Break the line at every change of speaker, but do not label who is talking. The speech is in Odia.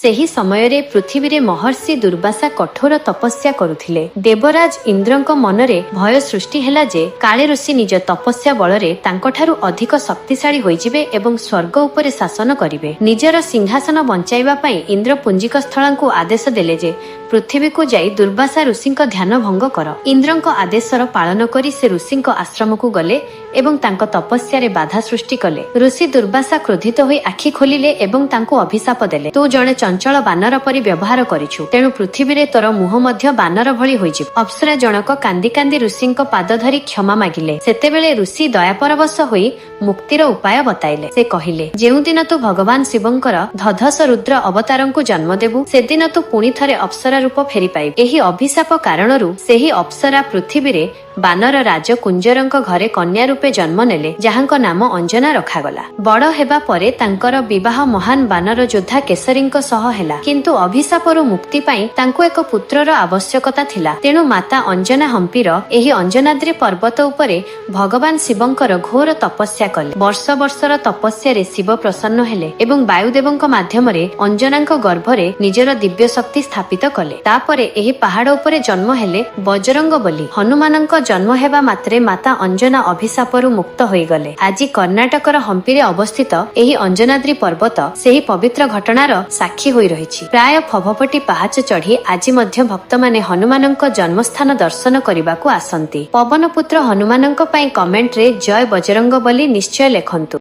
ସେହି ସମୟରେ ପୃଥିବୀରେ ମହର୍ଷି ଦୁର୍ବାସା କଠୋର ତପସ୍ୟା କରୁଥିଲେ। ଦେବରାଜ ଇନ୍ଦ୍ରଙ୍କ ମନରେ ଭୟ ସୃଷ୍ଟି ହେଲା ଯେ କାଳେ ଋଷି ନିଜ ତପସ୍ୟା ବଳରେ ତାଙ୍କଠାରୁ ଅଧିକ ଶକ୍ତିଶାଳୀ ହୋଇଯିବେ ଏବଂ ସ୍ୱର୍ଗ ଉପରେ ଶାସନ କରିବେ। ନିଜର ସିଂହାସନ ବଞ୍ଚାଇବା ପାଇଁ ଇନ୍ଦ୍ର ପୁଞ୍ଜିକସ୍ଥଳାଙ୍କୁ ଆଦେଶ ଦେଲେ ଯେ ପୃଥିବୀକୁ ଯାଇ ଦୁର୍ବାସା ଋଷିଙ୍କ ଧ୍ୟାନ ଭଙ୍ଗ କର। ଇନ୍ଦ୍ରଙ୍କ ଆଦେଶର ପାଳନ କରି ସେ ଋଷିଙ୍କ ଆଶ୍ରମକୁ ଗଲେ ଏବଂ ତାଙ୍କ ତପସ୍ୟାରେ ବାଧା ସୃଷ୍ଟି କଲେ। ଋଷି ଦୁର୍ବାସା କ୍ରୋଧିତ ହୋଇ ଆଖି ଖୋଲିଲେ ଏବଂ ତାଙ୍କୁ ଅଭିଶାପ ଦେଲେ, "ତୁ ଜଣେ ଚଞ୍ଚଳ ବାନର ପରି ବ୍ୟବହାର କରିଛୁ, ତେଣୁ ପୃଥିବୀରେ ତୋର ମୁହଁ ମଧ୍ୟ ବାନର ଭଳି ହୋଇଯିବ।" ଅପ୍ସରା ଜଣକ କାନ୍ଦି କାନ୍ଦି ଋଷିଙ୍କ ପାଦ ଧରି କ୍ଷମା ମାଗିଲେ। ସେତେବେଳେ ଋଷି ଦୟାପରବଶ ହୋଇ ମୁକ୍ତିର ଉପାୟ ବତାଇଲେ। ସେ କହିଲେ, "ଯେଉଁଦିନ ତୁ ଭଗବାନ ଶିବଙ୍କର ଦ୍ୱାଦଶ ରୁଦ୍ର ଅବତାରଙ୍କୁ ଜନ୍ମ ଦେବୁ, ସେଦିନ ତୁ ପୁଣି ଥରେ ଅପ୍ସରା ରୂପ ଫେରି ପାଇବୁ।" ଏହି ଅଭିଶାପ କାରଣରୁ ସେହି ଅପ୍ସରା ପୃଥିବୀରେ ବାନର ରାଜ କୁଞ୍ଜରଙ୍କ ଘରେ କନ୍ୟା ରୂପେ ଜନ୍ମ ନେଲେ, ଯାହାଙ୍କ ନାମ ଅଞ୍ଜନା ରଖାଗଲା। ବଡ ହେବା ପରେ ତାଙ୍କର ବିବାହ ମହାନ ବାନର ଯୋଦ୍ଧା କେଶରୀଙ୍କ ସହ ହେଲା। କିନ୍ତୁ ଅଭିଶାପରୁ ମୁକ୍ତି ପାଇଁ ତାଙ୍କୁ ଏକ ପୁତ୍ରର ଆବଶ୍ୟକତା ଥିଲା। ତେଣୁ ମାତା ଅଞ୍ଜନା ହମ୍ପିର ଏହି ଅଞ୍ଜନାଦ୍ରି ପର୍ବତ ଉପରେ ଭଗବାନ ଶିବଙ୍କର ଘୋର ତପସ୍ୟା କଲେ। ବର୍ଷ ବର୍ଷର ତପସ୍ୟାରେ ଶିବ ପ୍ରସନ୍ନ ହେଲେ ଏବଂ ବାୟୁଦେବଙ୍କ ମାଧ୍ୟମରେ ଅଞ୍ଜନାଙ୍କ ଗର୍ଭରେ ନିଜର ଦିବ୍ୟ ଶକ୍ତି ସ୍ଥାପିତ କଲେ। ତାପରେ ଏହି ପାହାଡ ଉପରେ ଜନ୍ମ ହେଲେ ବଜରଙ୍ଗ ବଲି। ହନୁମାନଙ୍କ ଜନ୍ମ ହେବା ମାତ୍ରେ ମାତା ଅଞ୍ଜନା ଅଭିଶାପରୁ ମୁକ୍ତ ହୋଇଗଲେ। ଆଜି କର୍ଣ୍ଣାଟକର ହମ୍ପିରେ ଅବସ୍ଥିତ ଏହି ଅଞ୍ଜନାଦ୍ରି ପର୍ବତ ସେହି ପବିତ୍ର ଘଟଣାର ସାକ୍ଷୀ ହୋଇ ରହିଛି। ପ୍ରାୟ ଫଭପଟି ପାହାଚ ଚଢି ଆଜି ମଧ୍ୟ ଭକ୍ତମାନେ ହନୁମାନଙ୍କ ଜନ୍ମସ୍ଥାନ ଦର୍ଶନ କରିବାକୁ ଆସନ୍ତି। ପବନ ପୁତ୍ର ହନୁମାନଙ୍କ ପାଇଁ କମେଣ୍ଟରେ "ଜୟ ବଜରଙ୍ଗ ବଲି" ନିଶ୍ଚୟ ଲେଖନ୍ତୁ।